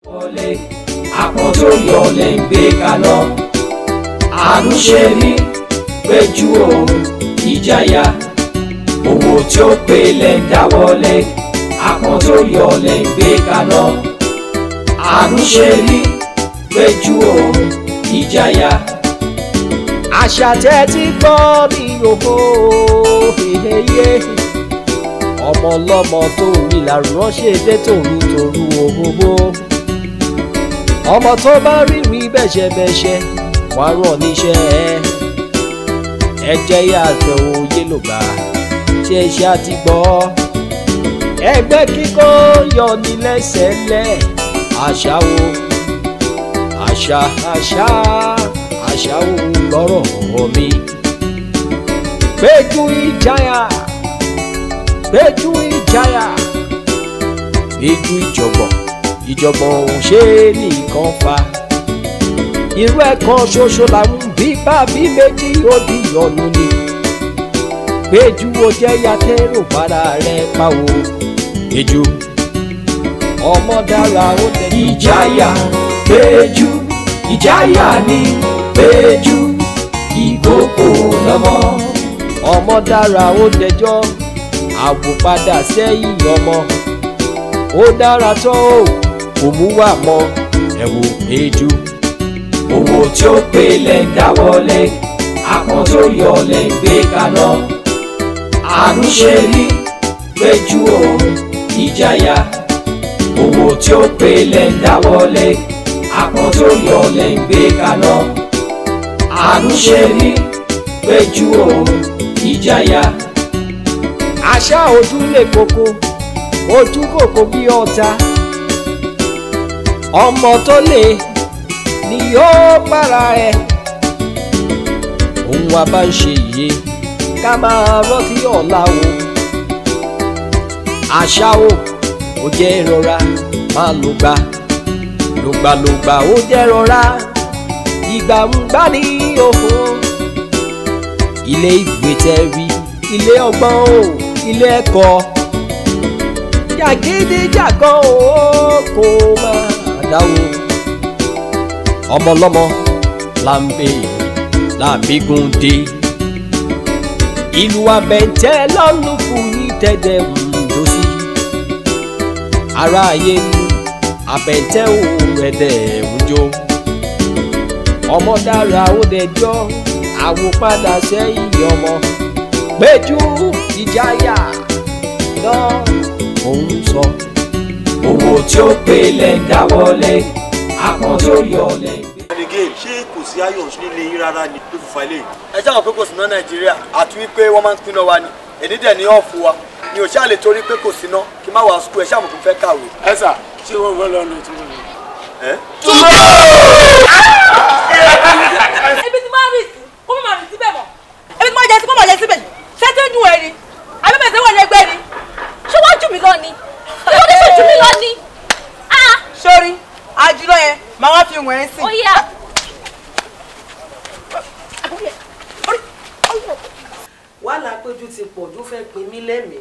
Àpọ̀n tó yọ lè ń gbé kaná, àánú ṣe rí Péjú o ìjàyà, owó tí ó pè lè ń dáwọ́lé. Àpọ̀n tó yọ lè ń gbé kaná, àánú ṣe rí Péjú o ìjàyà. Àṣà tẹ́ ti gbọ́ mi òhò heheye, ọmọ ọlọ́mọ tó rí làrán ṣe dé tòru tòru òhòhò. Ọmọ tó bá rí rí bẹ́ṣẹ̀bẹ́ṣẹ̀ wọ́n á rọ̀ níṣẹ́ ẹ jẹ́ yàtọ̀ òye ló gbà ṣe ṣe àti gbọ́. Ẹgbẹ́ kíkọ́ yọ ní lẹ́sẹ̀lẹ̀, àṣà wo àṣà àṣà àṣà wo lọ́rọ̀ mi. Péjú ìjàyà, Péjú ìjàyà, Péjú ìjọ̀gbọ̀n, ìjọ̀gbọ̀n ò ṣe é nìkan fa. Irú ẹ̀ kan ṣoṣo làwọn bí bá bí méjì ó di ọ̀nù ni. Péjú ó jẹ́ yàtẹ̀rò padà rẹ̀ pawó. Péjú ọmọ dára ó tẹ̀. Ìjàyà Péjú, ìjàyà ni Péjú, ìkókò lọ́mọ. Ọmọ dára ó dẹjọ́, àwòpadà sẹ́yìn ọmọ. Ó dára tó o, kò mú wà mọ́ ẹ wò Péjú. Owó tí ó pè lè ń dáwọ́lé, àpọ̀n tó yọ lè ń gbé kaná. Àánú ṣe rí Péjú o ìjàyà, owó tí ó pè lè ń dáwọ́lé. Àpọ̀n tó yọ lè ń gbé kaná, àánú ṣe rí Péjú o ìjàyà. Àṣà ojú lè koko, ojú kòkó bí ọ̀tá. Ọmọ tó lè ni yóò para ẹ. Ohun wa bá ń ṣe yìí ká máa rántí ọ̀la o. Àṣà o, ó jẹ́ ìrora máa lò gbà, lògbàlògbà ó jẹ́ rọra, ìgbà ń gbá ní òhò. Ilé ìwé tẹ́ rí, ilé ọgbọ́n o, ilé ẹ̀kọ́. Jàgídíjàgan o kò máa dáwọ́. Ọmọlọ́mọ là ń bè làbígun dé. Ìlú abẹ́ntẹ́ lọ́lù fún yín tẹ́tẹ́ ń jó sí. Ará ayé lu abẹ́ntẹ́ ò ẹ̀dẹ̀ ń jó. Ọmọ dára ó dẹjọ́, àwòpadà sẹ́yìn ọmọ. Péjú ìjàyà náà òun sọ. Owó tí ó pè lè ń dáwọ́lé, àpọ̀n tó yọ lè ń gbé. And again, ṣé kò sí ayọ̀ nílé yín rárá ni tó fi fa ilé yìí? Ẹ ṣáà mọ̀ pé kò sí ná Nàìjíríà àti wípé wọ́n máa ń pinnu wa ni èdè dẹ̀ ní ọ̀fù wa ni ò ṣáà lè torí pé kò sí ná kí má wàá sukú. Ẹ ṣáà mọ̀ pé mo fẹ́ kàwé. Ẹ sà, ṣé wọ́n wọ́n lọ́nà tí wọ́n lọ? Ebi tí máa rìn sí kó má máa rìn síbẹ̀ mọ́, ebi tí máa jẹ sí kó má jẹ síbẹ̀. Ṣé tí ń dùn ẹ ni àbí bẹ́ẹ̀ sẹ́wọ̀n ẹgbẹ́ ni? Ṣé wọ́n jù mí lọ ni? Ṣé wọ́n jù mí lọ ni? Sórí àjùlọ yẹn màá wá fi wọ̀n ẹ́ sìn. Ó yá. Wàhálà Péjú ti pọ̀ jù, fẹ́ pin mí lẹ́mìí.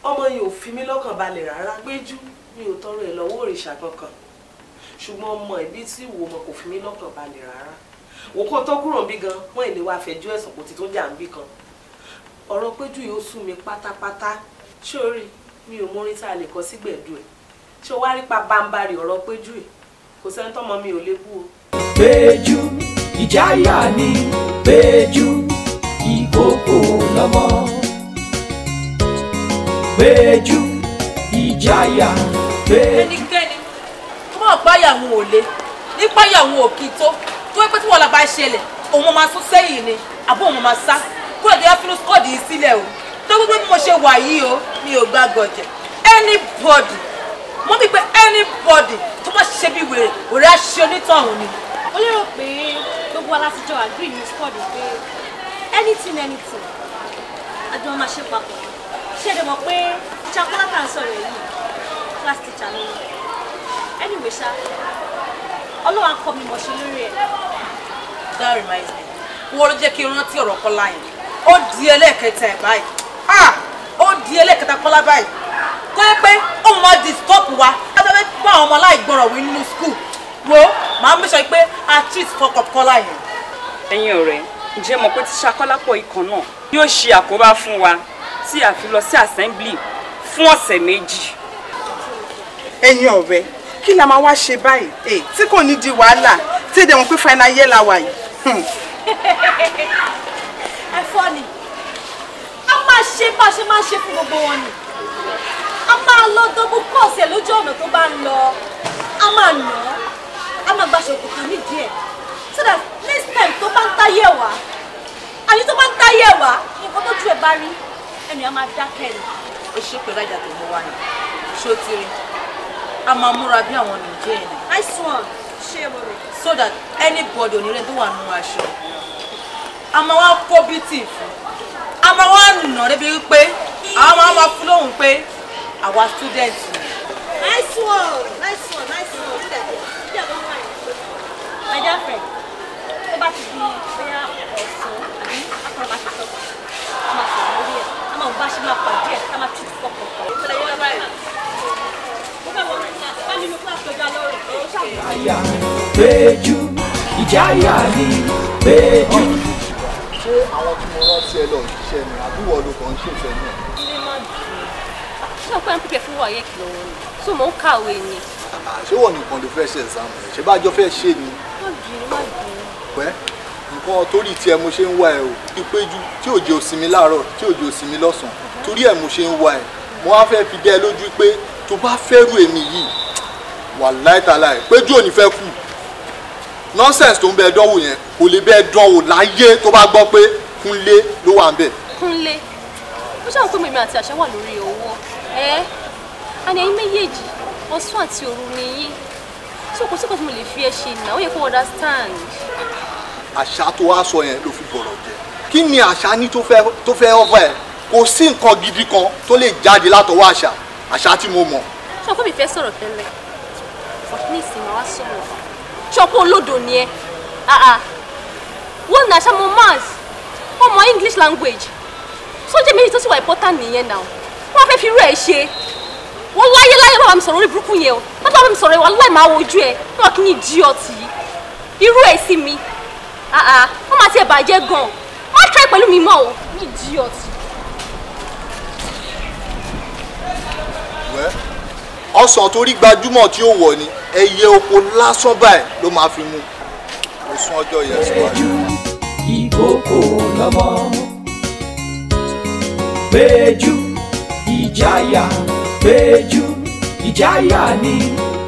Ọmọ yìí ò fi mí lọ́kàn balẹ̀ rárá. Péjú mi ò tọrọ ẹ̀ lọ́wọ́ òrìṣà kankan, ṣùgbọ́n ọmọ ẹ̀bí tí ìwò ọmọ kò fi mí lọ́kàn balẹ̀ rárá. Wò kó tó kúrò níbí gan, wọ́n ìlé wa fẹjọ́ ẹ̀sùn kò ti tó jà níbí kan. Ọ̀rọ̀ Péjú yìí ó sú mi pátápátá. Sórí mi ò mórin tá a lè kọ sí gbẹ̀du ẹ̀. Ṣé o wá rí pa bámbárì ọ̀rọ̀ Péjú yìí? Kò sẹ́ni tọ́mọ mi ò lè bú o. Péjú ìjàyà ni Péjú, ìkókò lọ́mọ. Péjú ìjàyà Péjú. Ẹnikẹ́ni tó máa páyà àwọn ò lé nípáyà àwọn ò kí tó tó wípé tí wọ́n la bá ṣẹlẹ̀ òun máa sún sẹ́yìn ni àbó òun máa sá kúrò dé fínú skọ́ọ̀dì yìí sílẹ̀ o. Tó gbogbo bí mo ṣe wà yìí o, mi ò gbà gọ̀jẹ̀ anybody mo bí pé anybody tó bá ṣe bí wèrè wèrè á ṣe onítọ̀hún ni. Ó lérò pé gbogbo wa láti jọ agree ní squad pé anything anything àjọ máa ṣe papọ̀. Ṣé ẹ dẹ̀ mọ̀ pé teacher Kọ́lá tá à ń sọ̀rọ̀ yìí class teacher ló ń anyway ṣá, Ọlọ́run á kọ́ mi mọ̀ ṣe lórí ẹ̀. That reminds me, wọ́n ló jẹ́ kí n rántí ọ̀rọ̀ Kọ́lá yẹn. Ó di ẹlẹ́ẹ̀kẹta ẹ̀ báyìí, ah, ó di ẹlẹ́ẹ̀kẹta Kọ́lá báyìí tó yẹ pé ó máa disturb wa. Lábẹ́ bá àwọn ọmọ aláìgbọràn. gbọ́dọ̀ wí nínú school. Wo màá mú sọ pé a treat fuck up Kọ́lá yẹn. Ẹ̀yin ọ̀rẹ́, ǹjẹ́ mọ̀ pé tíṣà Kọ́lápọ̀ ikọ̀ náà yóò ṣe àkóbá fún wa tí a fi lọ sí assembly fún ọ̀sẹ̀ 2. Ẹ̀yin ọ̀rẹ́, kí la máa wá ṣe báyìí tí kò ní di wàhálà tí èdè wọn pé final year la wà yìí. Ẹ fọ́ ni a máa ṣe bá a ṣe máa ṣe fún gbogbo wọn ni a máa lọ double cross ẹ̀ lójú ọ̀nà tó bá ń lọ, a máa nà án, a máa gba ṣòkòtò nídìí ẹ̀ so that next time tó bá ń táyé wá, àyè tó bá ń táyé wá, nǹkan tó ju ẹ̀ bá rí ẹnu yẹn máa dákẹ́ ni. Ó ṣe pẹ̀lú àjà tó mú wá ni ṣó ti rí, a máa múra bí àwọn Nìjẹ́ẹ̀ ni. Nice one, ṣé mo rè. So that anybody ò ní rẹ̀ tó wà nínú aṣọ a máa wá kó bítì fún, a máa wá nà débi wípé àwọn máa fún lóhùn pé àwa student ni. Nice one, nice one, nice one. Good idea. Good idea. My dear friend, tó bá ti di bóyá ọ̀sán àbí akọ̀rọ̀ bá ṣe sọ̀kọ̀, a máa sọ̀rọ̀ lórí ẹ̀, a máa bá ṣe máa pàdé ẹ̀, a máa treat fọkàn. Mo fẹ́ wọ bá nínú kíláàsì ọjọ́ lọ́rùn. Ìjáyà Péjú, ìjáyà ni Péjú. Ṣé àwọn tí mo rántí ẹ lọ ṣiṣẹ́ ni àbí wọ́n ló kàn ń ṣèfẹ́ náà? Ilé má dùn. Ṣé ọ̀pẹ́ ń pípẹ́ fún wàyẹ̀kì lọ́wọ́ ni? Ṣé mò ń kàwé ni? Ṣé wọ́n nìkan ló fẹ́ ṣe exam rẹ̀? Ṣé bá jọ fẹ́ ṣe ni? Má bínú, má bínú. Pẹ́ nǹkan torí tiẹ̀ mo ṣe ń wá ẹ o. Ìpéjú tí ò jẹ́ òsinmi láàárọ̀ tí ò jẹ́ òsinmi lọ́sàn-án torí ẹ̀ mo ṣe ń wá ẹ. Mo wá fẹ́ fi dẹ́ ẹ lójú pé tó bá fẹ́rù èmi yìí wàláì tàláì Péjú ò ní fẹ́ kú. Nonsense tó ń bẹ dánwò yẹn kò lè bẹ dánwò láyé tó bá gbọ́ pé Kúnlé ló wà ń bẹ̀. Kúnlé, ó ṣàwọn pé mèmi àti àṣà wà lórí owó ẹ àní ẹ̀yin méjèèjì ọ̀sán àti òru ni yín so kò sí kò tí mo lè fi ẹ ṣe náà ó yẹ kó understand. Àṣà tó wá sọ yẹn ló fi bọ̀rọ̀ jẹ. Kí ni àṣà ní tó fẹ́ ọ̀fà ẹ̀? Kò sí nǹkan gidi kan tó lè jáde látọwọ́ àṣà, àṣà tí mo mọ̀. Ṣé ọkọ mi fẹ́ sọ̀rọ̀ tẹ́lẹ̀? Ní ìsìn máa wá sọ̀rọ̀. Ṣọpọ̀ olódo ni ẹ. Wọ́n ní àṣà mo maths, wọ́n mọ English language. Sójà méjì tó sì wà important nìyẹn náà. Wọ́n fẹ́ fi irú ẹ̀ ṣe. Wọ́n láyé láyé bàbá mi sọ̀rọ̀ orí burúkú yẹn o. Bàbá mi sọ̀rọ̀ ìwà láì máa wojú ẹ̀. Wọ́n kì í ní idiot yìí. Irú ẹ̀ sí mi. Wọ́n máa tiẹ̀ bàjẹ́ gan-an. Má try pẹ̀lú mi mọ́ o. Ní idiot. Ọsàn torí gbajúmọ̀ tí ó wọ̀ ni ẹyẹ oko lásán báyìí ló máa fi mú o sún ọjọ́ yẹn síwájú. Ìkókó lọ́mọ Péjú, ìjáyà Péjú, ìjáyà ni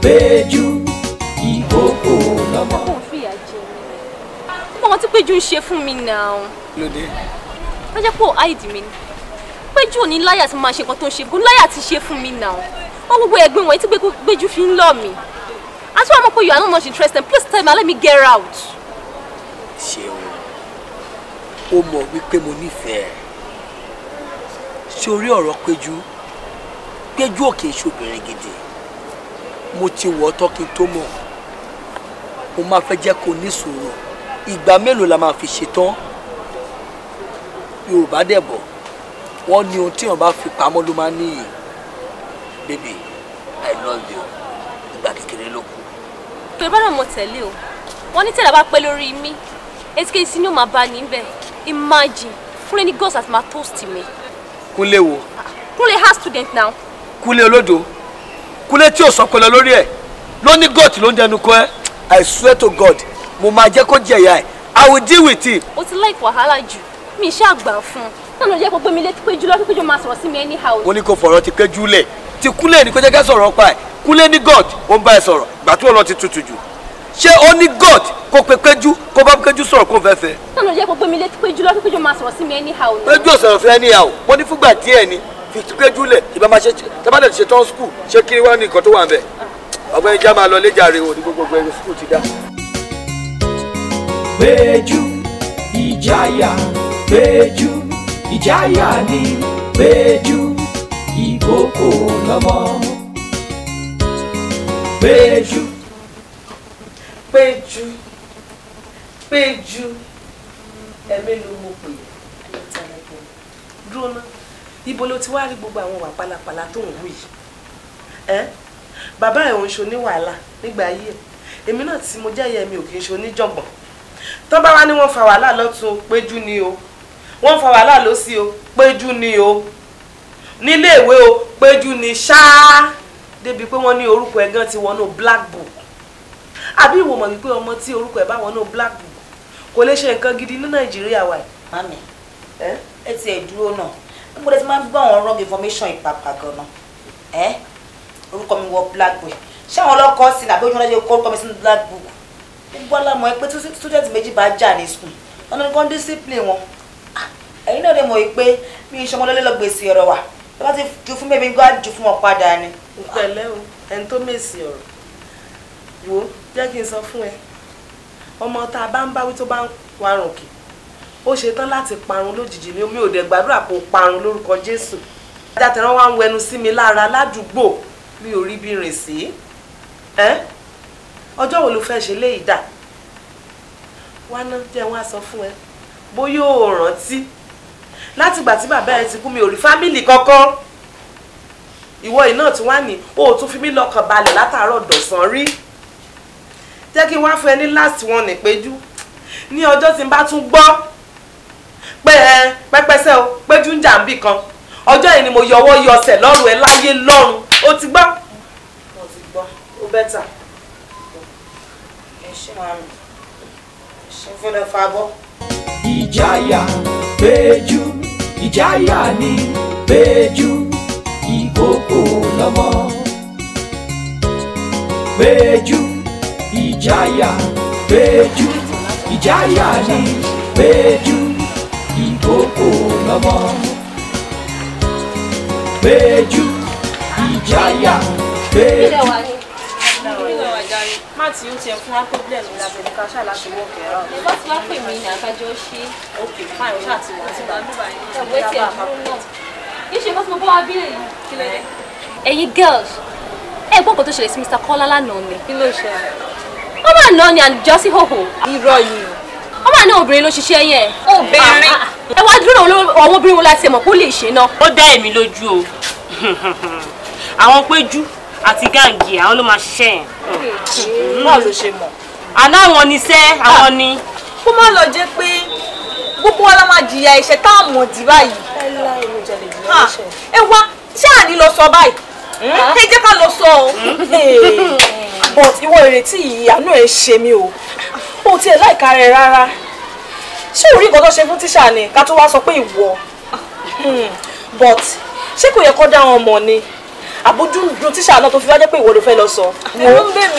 Péjú, ìkókó lọ́mọ. Kò fìyà jẹ mí. Ọmọ tí Péjú ń ṣe fún mi náà. Lóde. Ó jẹ́ pé ó áìdì mi ni. Péjú ò ní láyà tí mo máa ṣe nǹkan tó ń ṣe, kò ní láyà tí ṣe fún mi náà. Wọ́n gbogbo ẹ̀gbin wọ̀nyí tí Péjú fi ń lọ̀ mí. Àti wọ́n mọ̀ pé you are not much interested. Please tell me and let me get out. Ṣeun, ó mọ̀ wípé mo nífẹ̀ẹ́. Ṣé orí ọ̀rọ̀ Péjú? Péjú ò kì í ṣobìnrin gidi. Mo ti wọ̀ ọ́ tán kí n tó mọ̀. Mo máa fẹ́ jẹ́ kó ní sùúrù. Ìgbà mélòó la máa fi ṣetán? Yorùbá dẹ̀ bọ̀, wọ́n ní ohun tí wọ́n bá fi pamọ́ ló máa níyì. Baby, I love you. Ìgbà kékeré ló kù. Yorùbá náà mo tẹ̀lé o. Wọ́n ní tẹ̀lé bá pẹ́ lórí mi. Etíkejì ni ó máa bá níbẹ̀. Imagine, Kúnlé ní girls àti máa toast mi. Kúnlé wo? Kúnlé has student now. Kúnlé olódo. Kúnlé tí ò sọpọlọ lórí ẹ̀. Ló ní gọ́ọ̀tì ló ń dẹnu kọ ẹ́. I swear to God, mo máa jẹ́ kó jẹ̀yà ẹ̀. I will deal with him. O ti like wàhálà jù. Mi ṣe àgbà fún un. Náà ló jẹ́ kó gbé mi létí Péjú lọ́dún Péjú máa sọ̀rọ̀ sí mi anyhow. Mo ní kó fọ̀rọ̀ ti Péjú lẹ̀. Ti Kúnlé ní kó jẹ́ ká sọ̀rọ̀ pa ẹ̀. Kúnlé ní God ó ń bá ẹ sọ̀rọ̀. Ìgbà tí ọ̀nà ti tutù jù. Ṣé ó ní God kó pe Péjú kó bá Péjú sọ̀rọ̀ kó fẹ́ fẹ́? Náà ló jẹ́ kó gbé mi létí Péjú lọ́dún Péjú máa sọ̀rọ̀ sí mi anyhow. Péjú ò sọ̀rọ̀ fún anyhow. Mo ní fúngbà díẹ̀ ni fi ti Péjú lẹ̀. Ìbá máa ṣe tábàdàn ṣe tán skul ṣé kí wá ní nǹkan tó wà ń bẹ̀. Ọ̀gbẹ́ni já máa lọ léjàre o ní gbogbo ẹgbẹ́ skul ti dá. Péjú, ìjáyà Péjú, ìjáyà ni Péjú, ìkókó lọ́mọ Péjú. Péjú, Péjú, ẹ̀mí ló mọ̀ pé dúró ná. Ibo ló ti wá rí gbogbo àwọn wà pálapàla tó ń wù yìí? Ẹ́ bàbá ẹ̀ ń ṣe oníwàhálà, nígbà ayé ẹ̀. Èmi náà tí mo jẹ́ ìyá mi ò kì í ṣe oníjọ̀gbọ̀n. Tán bá wá ní wọ́n fa wàhálà lọ́tún, Péjú ni o. Wọ́n fa wàhálà lósì o, Péjú ni o. Nílé ìwé o, Péjú ni ṣáá. Débi pé wọ́n ní orúkọ ẹ̀ gan ti wọnú black book. Àbí ìwọ mọ̀ wípé ọmọ tí orúkọ ẹ̀ bá wọnú black book kò lè ṣe nǹkan gidi ní Nàìjíríà wa yìí. Mami, ẹ ti ẹ̀ dúró náà. Níbo lẹ ti máa ń gbọ́ àwọn wrong information ìpapà gan-an? Ẹ́ orúkọ mi wọ black book. Ṣé àwọn ọlọ́kọ̀ sí ní àbí ojú ọlọ́jọ́ kọ́ orúkọ mi sínú black book? Gbogbo alámọ̀ ẹ pé tí student méjì bá jà ní school, ọ̀nà nìkan discipline wọn. Ẹ̀yin náà lè mọ̀ pé mi ì ṣọmọlọ́lé lọ gbèsè ọ̀rọ̀ wa. Bí wọ́n ti ju fún bébí gbọ́ ju fún wọn padà ni. Pẹ̀lẹ́ o, ẹni tó mèsì ọ̀rọ̀. Wo jẹ́ kí n sọ fún ẹ. Ọmọ tá a bá ń báwí tó bá ń parun kì. Ó ṣetán láti parun lójijì ni, mi ò dẹ̀ gbàdúrà kó parun lórúkọ Jésù. Ajátẹ̀rán wá ń wẹnu sí mi lára ládùúgbò, mi ò rí bí rìn sí. Ọjọ́ wo ló fẹ́ ṣe léyìí dà? Wá ná jẹ́ wọ́n á sọ fún ẹ. Bóyá o rántí. Látìgbà tí bàbá ẹ ti kú mi ò rí fámìlì kankan. Ìwọ yìí náà tún wá ní o ò tún fi mí lọ́kàn balẹ̀ látàárọ̀ dọ̀sán rí. Jẹ́ kí n wá fún ẹ ní last one ní Péjú. Ní ọjọ́ tí n bá tún gbọ́ pé ẹ pẹ́pẹ́sẹ́ o, Péjú ń jà ń bì kan. Ọjọ́ yìí ni mo yọwọ́ yọsẹ̀ lọ́rùn ẹ láyé lọ́run. O ti gbọ́? Mo ti gbọ́. Ó bẹ́tà. Ẹ ṣé màmí, ṣé ń fẹ́ lọ fa bọ́. Ìjáyà Péjú, ìjáyà ni Péjú, ìkókó lọ́mọ. Péjú, ìjáyà Péjú, ìjáyà ni Péjú, ìkókó lọ́mọ. Péjú, ìjáyà Péjú. Má tí ó tiẹ̀ fún wa problem ní abẹ́ni ká ṣáà láti work it out. Bá ti wá pè mí ní àkájọ ṣe. Ok, fine, o ṣáà ti wà tí bá Ẹ̀wọ́ tí ẹ̀ dúró náà. Kì í ṣe nǹkan tí mo bá wá bí èyí. Kí ló dé? Ẹ̀yin girls, ẹ gbọ́ nǹkan tó ṣẹlẹ̀ sí Mr. Kọ́lá lánàá ni. Kí ló ṣẹlẹ̀? Ó máa ná ni àlùjọ sí hòhò. Irọ́ yìí. Ó máa ná obìnrin ló ṣiṣẹ́ yẹn. Obìnrin? Ẹ wá dúró àwọn obìnrin wo láti ẹ̀ mọ̀ kó lè ṣe náà. Ó dá èmi lójú o. Àwọn Péjú àti gáǹgì àwọn ló máa ṣiṣẹ́ yẹn. Báwo ló ṣe mọ̀? Àná àwọn ni sẹ́, àwọn ni. Kó má lọ jẹ́ pé gbogbo wa la máa jìyà ẹ̀ṣẹ̀ tá a mọ̀ dì báyìí. Ẹ wá, ṣé àní lọ sọ báyìí? Ẹ jẹ́ ká lọ sọ o. But ìwọ ìrètí yìí àánú ẹ̀ ṣe mí o. O tiẹ̀ láìka rẹ̀ rárá. Ṣé o rí nǹkan tó ṣe fún tíṣà ni ká tó wá sọ pé ìwọ? But ṣé kò yẹ kó dá wọn mọ̀ ni? Àbójú dun tíṣà náà tó fi wá jẹ́ pé ìwọ ló fẹ́ lọ sọ.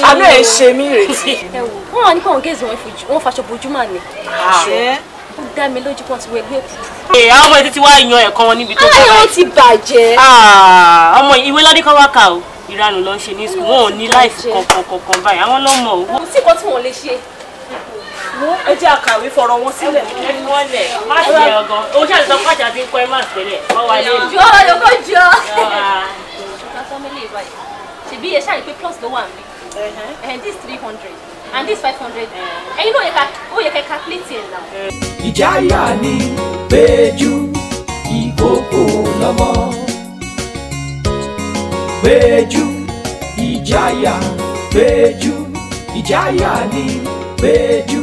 Àánú ẹ̀ ṣe mí ìrètí. Ẹ wò, wọ́n wà ní kàn géèzì wọn faṣọ bojú mà ní. Ó dá mi lójú pọ́n ti wọ ẹgbẹ́ òkùnkùn. Ee, àwọn ọmọ etí ti wá yan ẹ̀kọ́ wọn níbi tó kọ́. Aláyọ̀ ti bàjẹ́. Ọmọ ìwé ládé kọ́ wá kà o, ìranù ló ń ṣe ní sùkúl, wọn ò ní láìfù kankan kankan báyìí, àwọn lọ́mọ o. Kò sí nǹkan tí wọ́n lè ṣe. Ẹ jẹ́ àkàwé fọ̀rọ̀ wọn sílẹ̀. Ẹ fi wọ́n lẹ̀, má ṣe ọgàn. O ṣáà ti sọ pàṣẹ àti kọ́ ẹ má tẹ́lẹ̀, wọ́n wá lé mi. Jọ yòókù jọ. Ṣèbí ẹ ṣáà rí pé plus ló wà níbí. This 300 and this 500. Ẹ̀yin náà ó yẹ ká calculate ẹ̀ náà. Ìjáyà ni Péjú, ìkókó lọ́mọ. Péjú, ìjáyà Péjú, ìjáyà ni Péjú,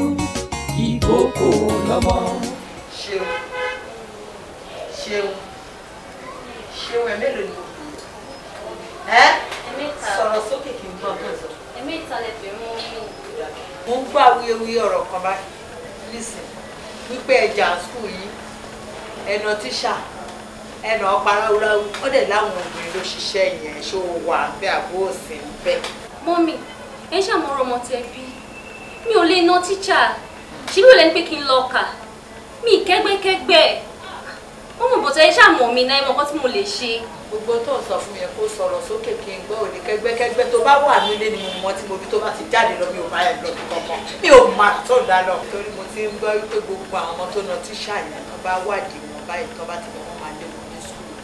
ìkókó lọ́mọ. Ṣeun, ṣeun, ṣeun, ẹ̀ mélòó ni mo ẹ́ sọ̀rọ̀ sókè kí n gbọ́ tó sọ. Ẹ̀mí ìtàlẹ̀ fi mú mi. Mo ń gbọ́ awuyewuye ọ̀rọ̀ kan báyìí nísìn wípé ẹja skul yìí ẹnà tíṣà ẹnà ọ̀pá ráúráú ó dẹ̀ láwọn obìnrin ló ṣiṣẹ́ yẹn ṣó wà ń bẹ́ àbó òsì ń bẹ́. Mọ́mì, ẹ ń ṣàmúrò ọmọ tẹ bí. Mi ò lè ná tíṣà. Ṣé mi ò lẹ́ni pé kí n lọ kà? Mi kẹ́gbẹ́kẹ́gbẹ́. Mọ́mì bọ̀tẹ́ ẹ ṣàmọ̀ mi náà ẹ mọ̀ nǹkan tí mo lè ṣe. Gbogbo tó ń sọ fún mi yẹn kó sọ̀rọ̀ sókè kí n gbọ́ òní kẹ́gbẹ́kẹ́gbẹ́ tó bá wà nílé ni mo mọ tí mo bí tó bá ti jáde lọ mi ò máa ẹ̀ lọ bí kankan mi ò máa tó dá lọ. Torí mo ti ń gbọ́ wípé gbogbo àwọn ọmọ tó na tíṣà yẹn tó bá wádìí wọn báyìí tó bá ti mọ wọn máa lé wọn ní sùkúlù.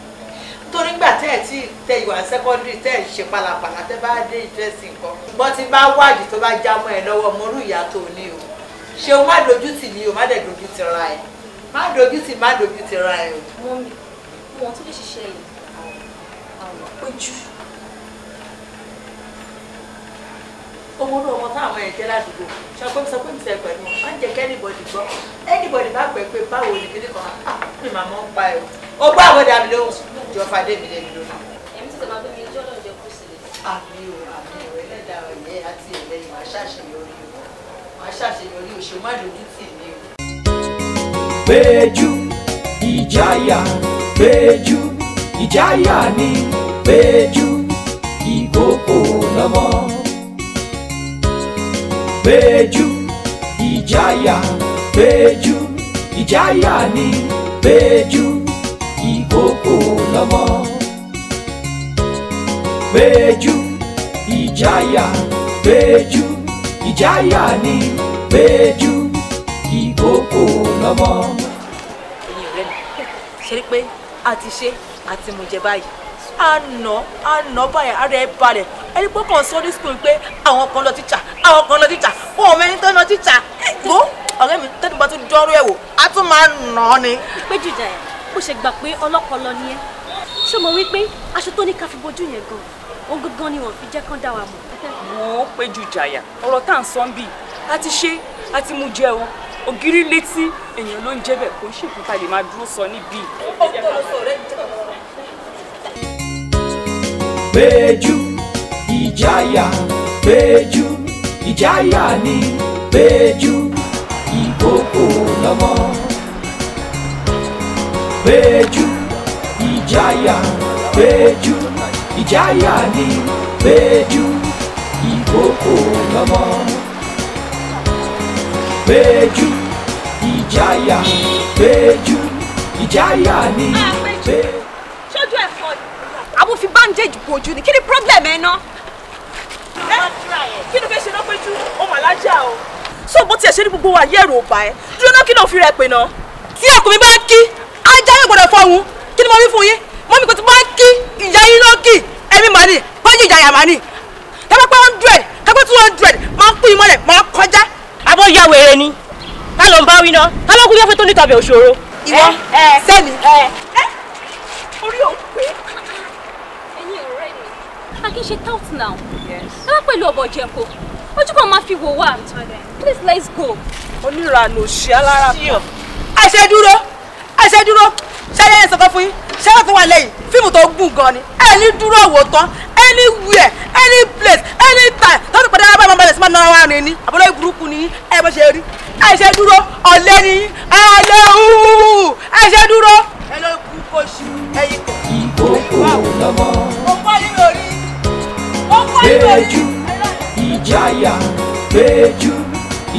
Nítorí nígbà tẹ́ ẹ̀ tí tẹ ìwà sẹ́kọ́ndírì tẹ́ ẹ̀ ṣe pálapàla tẹ́ bá dé ìfẹ́sì nǹkan. Ṣùgbọ́n tí bá wádìí tó bá já mọ́ ẹ lọ́wọ́ mo rú ìyá tó ní o. Ṣé o má dojú tì ní o má dẹ̀ dojú tì ra ẹ. Má dojú tì má dojú tì ra ẹ o. Mọ́mì, wọn tún lè ṣiṣẹ́ yìí. Péjú. Owó ní ọmọ táwọn ẹ̀ jẹ́ ládùúgbò sọ pé mi sẹ pẹ̀lú wọn má jẹ́ kẹ́nìbọ̀dì gbọ́ ẹnìbọ̀dì bá pẹ́ pé báwo ni kíní kan á mi màmá ń pa ẹ̀ o gbọ́ àwọn dàbí lóhùn jọ fadé mi lé mi lórí. Èmi tètè máa gbé mi ijó náà jẹ kú sílẹ̀. Àmì o àmì o ẹlẹ́dàá ọ̀yẹ́ àti ẹlẹ́yìn wàá ṣàṣeyọrí o wàá ṣàṣeyọrí o ṣe má lójú tì mí o. Péjú ìjáyà Péjú ìjáyà ni Péjú ìkókó lọ́mọ. Péjú ìjáyà Péjú ìjáyà ni Péjú ìkókó lọ́mọ. Péjú ìjáyà Péjú ìjáyà ni Péjú ìkókó lọ́mọ. Ẹ̀yin ọ̀rẹ́ mi ṣe rí pé a ti ṣe àti mo jẹ báyìí àná báyìí ara ẹ balẹ̀ ẹni pé kàn sọ ní school pé àwọn kan lọ tíṣà àwọn kan lọ tíṣà wọn ò mẹ́ni tó lọ tíṣà gbó ọ̀rẹ́ mi tẹ́lẹ̀ bá tún dọ́rọ́ ẹ̀ wò á tún máa nà án ni. Péjú Ìjàyà bó ṣe gbà pé ọlọ́pọlọ ni ẹ́ ṣé mo wí pé aṣọ tó ní ká fi bojú yẹn gan òun gangan ni wọ́n fi jẹ́ kán dá wa mọ̀. Wo Péjú Ìjàyà ọ̀rọ̀ tá à ń sọ ń bì á ti ṣe á ti mú jẹ o ògiri létí èèyàn ló ń jẹ́ bẹ́ẹ̀ kó ń ṣèkú ta lè máa dúró sọ níbí. Péjú ìjáyà Péjú ìjáyà ni Péjú ìkókó lọ́mọ. Péjú ìjáyà Péjú ìjáyà ni Péjú ìkókó lọ́mọ. Péjú ìjáyà Péjú ìjáyà ni Péjú. Ṣojú ẹ̀ fọ́ ni àwọn fi bandage bojú ni kí ni problem ẹ ná. Kí ló fẹ́ ṣe náà Péjú ó mà lájà o. So bó tiẹ̀ ṣe ní gbogbo wa yẹ̀rù ò bá ẹ dúró náà kí ló fi rẹ pè náà. Tí ọkùnrin bá ń kí ajá yóò gbọdọ̀ fọhùn kí ni mo wí fún yín mọ́mí kò tí bá ń kí ìyá yín ló kì ẹ̀mí màá ní Péjú Ìjàyà màá ní. Kápẹ́ pé 100 kápẹ́ 200 máa ń kú ìmọ̀lẹ̀ máa kọjá. Àbọ̀ ya wèrè ni ká ló ń bá wí náà ká ló kú yẹ́fẹ́ tó ní tàbí òṣòro. Ìwọ sẹ́ni. Orí ò pé. Ẹ̀yin ọ̀rẹ́ mi a kì í ṣe tout now. Ẹ wá pẹ̀lú ọ̀bọ̀ jẹ̀kọ ojú kan máa fi wò wá please let's go. Oníranù ṣe alára kan. Àṣẹ dúró àṣẹ dúró ṣẹlẹ̀ ẹ̀ sọ̀kan fún yín ṣẹlẹ̀ tó wà lẹ́yìn fíìmù tó gùn gan ni ẹni dúró wò tán anywhere any place anytime tó ti padà bá máa balẹ̀ sí máa nára wa rìn ní àbúrò burúkú ni ẹ bó ṣe rí àṣẹ dúró ọ̀lẹ́ ni ọ̀lẹ́ hùhù àṣẹ dúró. Ẹ ló kú kó ṣu ẹyin kọ. Ìkókó lọ́mọ. Mo fọ́ nínú orí. Mo fọ́ nínú orí. Péjú ìjáyà Péjú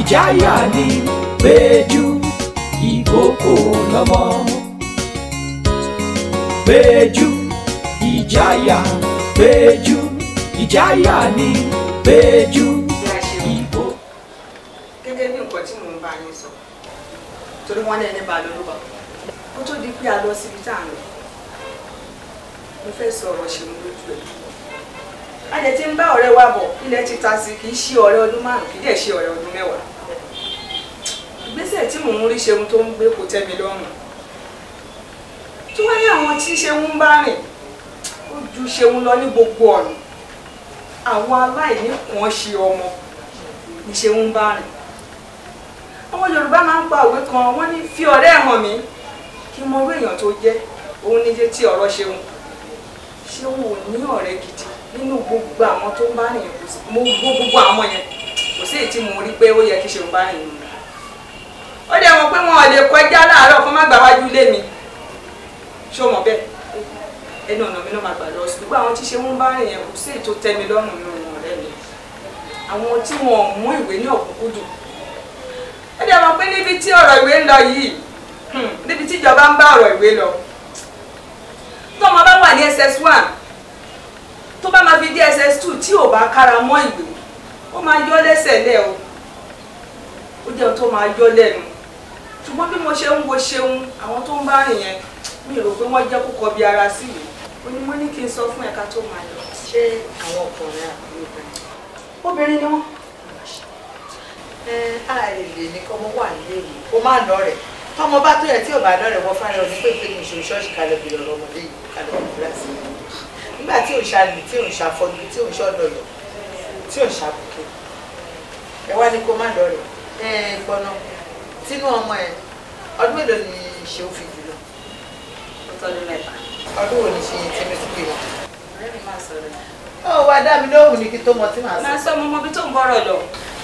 ìjáyà ni Péjú ìkókó lọ́mọ. Péjú ìjáyà Péjú ìjáyà ni Péjú ìkókó. Gẹ́gẹ́ bí nǹkan tí mò ń bá yín sọ torí wọ́n ní ẹni bá lọ ló bá kó tó di pé a lọ síbi tá à ń lọ mo fẹ́ sọ̀rọ̀ ṣeun lójú ẹ̀. A lè ti ń bá ọ̀rẹ́ wa bọ̀ ilẹ̀ ti ta sí kì í ṣe ọ̀rẹ́ ọdún 5 kì í dẹ̀ ṣe ọ̀rẹ́ ọdún 10. Ìgbésẹ̀ tí mò ń rí ṣeun tó ń gbé kò tẹ́ mi lọ́rùn. Tó wá ní àwọn tí ṣeun ń bá rìn ó ju ṣeun lọ ní gbogbo ọ̀nà. Àwọn aláìní kan ṣe ọmọ ní ṣeun ń bá rìn. Àwọn Yorùbá máa ń pa òwe kan wọ́n ní fi ọ̀rẹ́ hàn mí kí mọ irú èèyàn tó jẹ́ òun ní jẹ́ tí ọ̀rọ̀ ṣeun. Ṣeun ò ní ọ̀rẹ́ gidi nínú gbogbo àwọn tó ń bá rìn kò sí mo gbogbo àwọn yẹn kò sí èyí tí mo rí pé ó yẹ kí ṣeun bá rìn nù. Ó dẹ̀ mọ̀ pé wọn ò lè kọjá láàárọ̀ kó má gbà wájú ilé mi ṣó mọ̀ bẹ́ẹ̀ ẹnu ọ̀nà mi náà máa gbà lọ sí gbogbo àwọn tí ṣeun ń bá rìn yẹn kò sí èyí tó tẹ́ mi lọ́rùn nínú wọn ọ̀rẹ́ mi àwọn tí wọn ò mú ìwé ní ọ̀kúnkúndùn. Ó dẹ̀ mọ̀ pé níbi tí ọ̀rọ̀ ìwé ń lọ yìí níbi tí ìjọba ń bá ọ̀rọ̀ ìwé lọ tọ́mọ bá wà ní SS1 tó bá máa fi dé SS2 tí ò bá kára mọ́ ìwé ó máa yọ lẹ́sẹ̀ lẹ́ o ó jẹun tó máa yọ lẹ́nu ṣùgbọ́n bí mo ṣe ń wo ṣeun àwọn tó ń bá rìn yẹn mi rò pé wọ́n jẹ́ kó kọbi ara sí ìwé ó ní mo ní kí n sọ fún ẹ̀ka tó máa lọ. Ṣé àwọn ọkùnrin àbí obìnrin? Obìnrin ni wọ́n. Ẹ á lè ní kọ́mọ wà léwu kó má lọ rẹ̀ tọmọ bá tó yẹ tí ò bá lọ́rẹ̀ wọ́n fáyọ ní pé pé kì í ṣe ṣọ́ọ̀ṣì kalẹ̀ bí ọ̀rọ̀ ọmọdé yìí kalẹ̀ bí kíláàsì nígbà tí ò ń ṣàlè tí ò ń ṣàfọ́jú tí ò ń ṣọ̀dọ̀yọ̀ tí ò ń ṣàbùkẹ́ Ẹ wá ní kó má lọ rẹ̀. Ẹ gbọ́nà tínú ọmọ ẹ ọdún mélòó ni ṣe ó fi jù lọ? Ó tọ́dún 3. Ọdún wo ni ṣe tinú ti bí wọn? Ọ̀rẹ́ mi máa sọ̀rọ̀. Ó wá dá mi lóhùn ní kí tó mọ tí màá sọ. Máa sọ mo mọ ibi tó ń bọ̀rọ̀ lọ.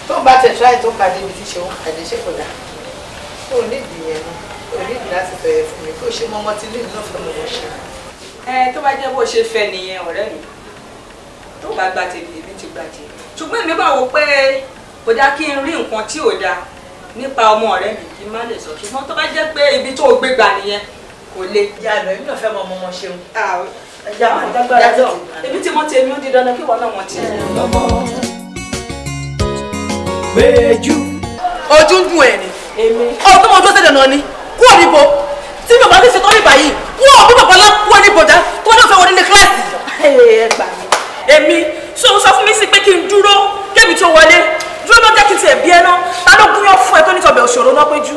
Tó ń bá tẹ̀ tíráì tó kàdé ibi tí ṣe ń kàdé ṣé kò dáa. Ó ní ìdí yẹn náà, ó ní ìdí láti sọ yẹn fún mi kó ṣe mọ ọmọ tí lóyún náà fẹ́ mọ wọn ṣe. Ẹ tó bá jẹ́ bó ṣe fẹ́ nìyẹn ọ̀rẹ́ mi, tó bá gba tèmi èmi ti gba tèmi. Ṣùgbọ́n èmi bá wò pé kò dáa kí n rí nǹkan tí ò dáa nípa ọmọ ọ̀rẹ́ mi kí n má lè sọ. Ṣùgbọ́n tó bá jẹ́ pé ibi tó gbé gbà nìyẹn kò le. Ìyá lọ, èmi náà fẹ́ mọ ọmọ wọn ṣeun. Èmi tí mo tèmi ó di dandan kí wọn náà mọ tiẹ̀. Péjú. Ojú ń dùn ẹ̀ ni. Ọdún mọ́jú ọ̀sẹ̀ dandan ni kúrò níbo tí mi ò bá ti ṣetán nígbà yìí kúrò bí bàbá ńlá kúrò níbo já tó náà fẹ́ wọlé ní kíláàsì. Ẹ gbà mí. Èmi ṣé o sọ fún mi sí pé kí n dúró kémi tó wọlé dúró ló jẹ́ kí n tiẹ̀ bí ẹ náà ta ló gúnyán fún ẹ tó ní tọbẹ̀ òṣòro náà péjú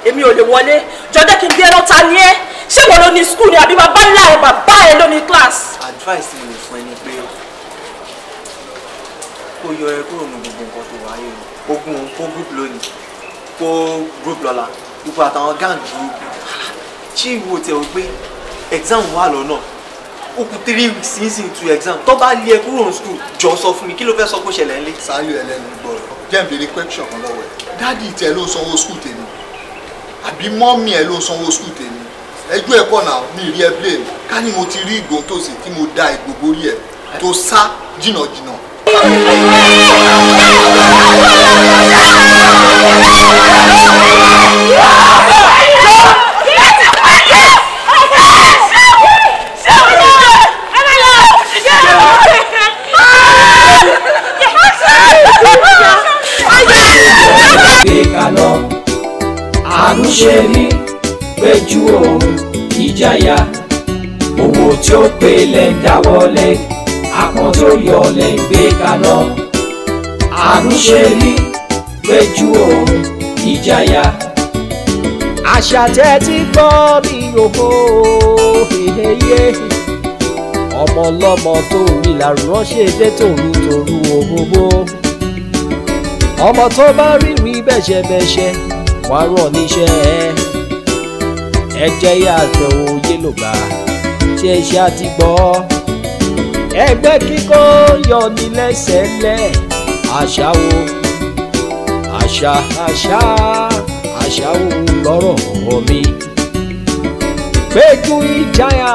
èmi ò lè wọlé jọ jẹ́ kí n bí ẹ náà ta ni ẹ ṣé wọ́n ló ní skul ni àbí bàbá ńlá ẹ bàbá ẹ ló ní kíláàsì. Advice mi lè fún ẹ ni pé kó yọ ẹ kúrò ní gbogbo nǹkan tó wáyé o ogun kó group lónìí kó group lọ́la gbogbo àtàwọn gang burúkú ṣé ìwọ tẹ o pé exam wà lọ́nà ó kù 3 weeks sínsìn to exam tó bá lé ẹ kúrò ní school jọ sọ fún mi kí ló fẹ́ sọ kó ṣẹlẹ̀ ńlẹ̀. Sáyọ̀ ẹlẹ́nu gbọ́rọ̀ jẹ́ n béèrè question kan lọ́wọ́ ẹ̀ dádì tẹ ló sanwó school tèmi àbí mọ́mì ẹ ló sanwó school tèmi ẹjọ́ ẹ̀kọ́ náà mi rí ẹ blame ká ní mo ti rí ìgò tòsí tí mo da ìgò borí ẹ tó sá jìnnàjìnnà. Gbé kaná àánú ṣe rí Péjú o ìjàyà owó tí ó pé lẹ̀ ń dáwọ́lé àpọ̀n tó yọ lẹ̀ ń gbé kaná àánú ṣe rí Péjú o ìjàyà. Àṣà tẹ́ ti gbọ́ mi òhò heheye ọmọ ọlọ́mọ tó rí làrán ṣe dé tòru tòru òhòhò ọmọ tó bá rírì bẹ́ṣẹ̀bẹ́ṣẹ̀ wọ́n á rán níṣẹ́ ẹ jẹ́ yàtọ̀ òye ló gbà tí ẹ ṣe àti gbọ́ ẹgbẹ́ kíkọ́ yọ ní lẹ́sẹ̀lẹ̀ àṣà wo àṣà àṣà àṣà wo lọ́rọ̀ mi Péjú ìjàyà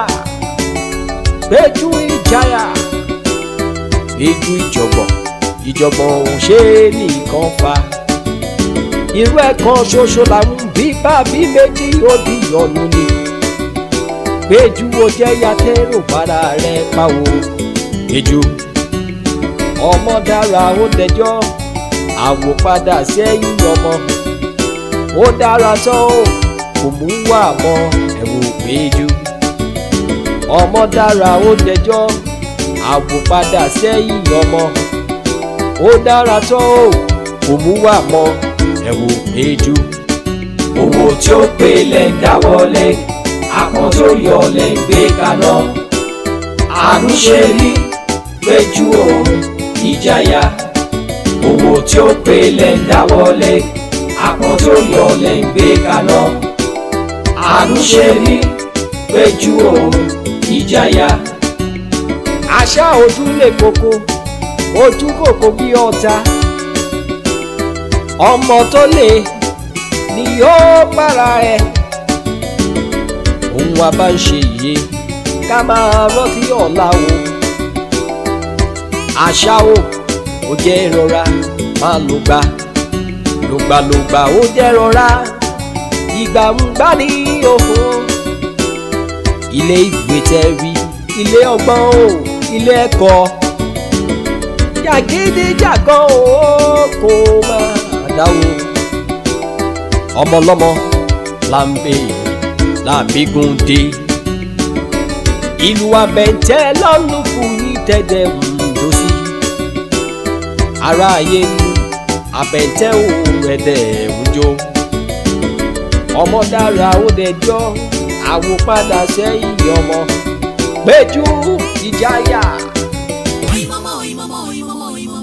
Péjú ìjàyà Péjú ìjọ̀gbọ̀n ìjọ̀gbọ̀n ò ṣe é nìkan fa irú ẹ̀ kan ṣoṣo làwọn bí bàbí méjì ó di ọ̀nù ni Péjú ó jẹ́ yàtẹ̀rò bára rẹ̀ pa o Péjú ọmọ dára ó dẹjọ́ àwòpadà sẹ́yìn ọmọ ó dára tán o kò mú wà mọ́ ẹ̀wò Péjú ọmọ dára ó dẹjọ́ àwòpadà sẹ́yìn ọmọ ó dára tán o kò mú wà mọ́ ẹ̀wò Péjú. Owó tí ó pé lẹ̀ ń dáwọ́lé àpọ̀n tó yọ lẹ̀ ń gbé kaná àánú ṣe rí Péjú o ìjàyà owó tí ó pé lẹ̀ ń dáwọ́lé àpọ̀n tó yọ lẹ̀ ń gbé kaná àánú ṣe rí Péjú o ìjàyà. Àṣà ojú lè koko ojú kòkó bí ọ̀tá ọmọ tó lè ni yóò para ẹ ohun wa bá ń ṣe yìí ká máa rántí ọ̀la o àṣà o ó jẹ́ ìrora máa lò gbà lògbàlògbà ó jẹ́ rọra ìgbà ń gbá ní òhò ilé ìgbé tẹ́ rí ilé ọgbọ́n o ilé ẹ̀kọ́ jàgídíjàgan o kò máa dáwọ́ ọmọlọ́mọ là ń bè làbígun dé ìlú abẹ́ntẹ́ lọ́lù fún yín tẹ́tẹ́ ń jó sí ara ayé lu abẹ́ntẹ́ ò rẹ̀dẹ̀ ń jó ọmọ dára ó dẹjọ́ àwòpadà sẹ́yìn ọmọ Péjú ìjàyà. Oyinmomo, oyinmomo, oyinmomo, oyinmomo.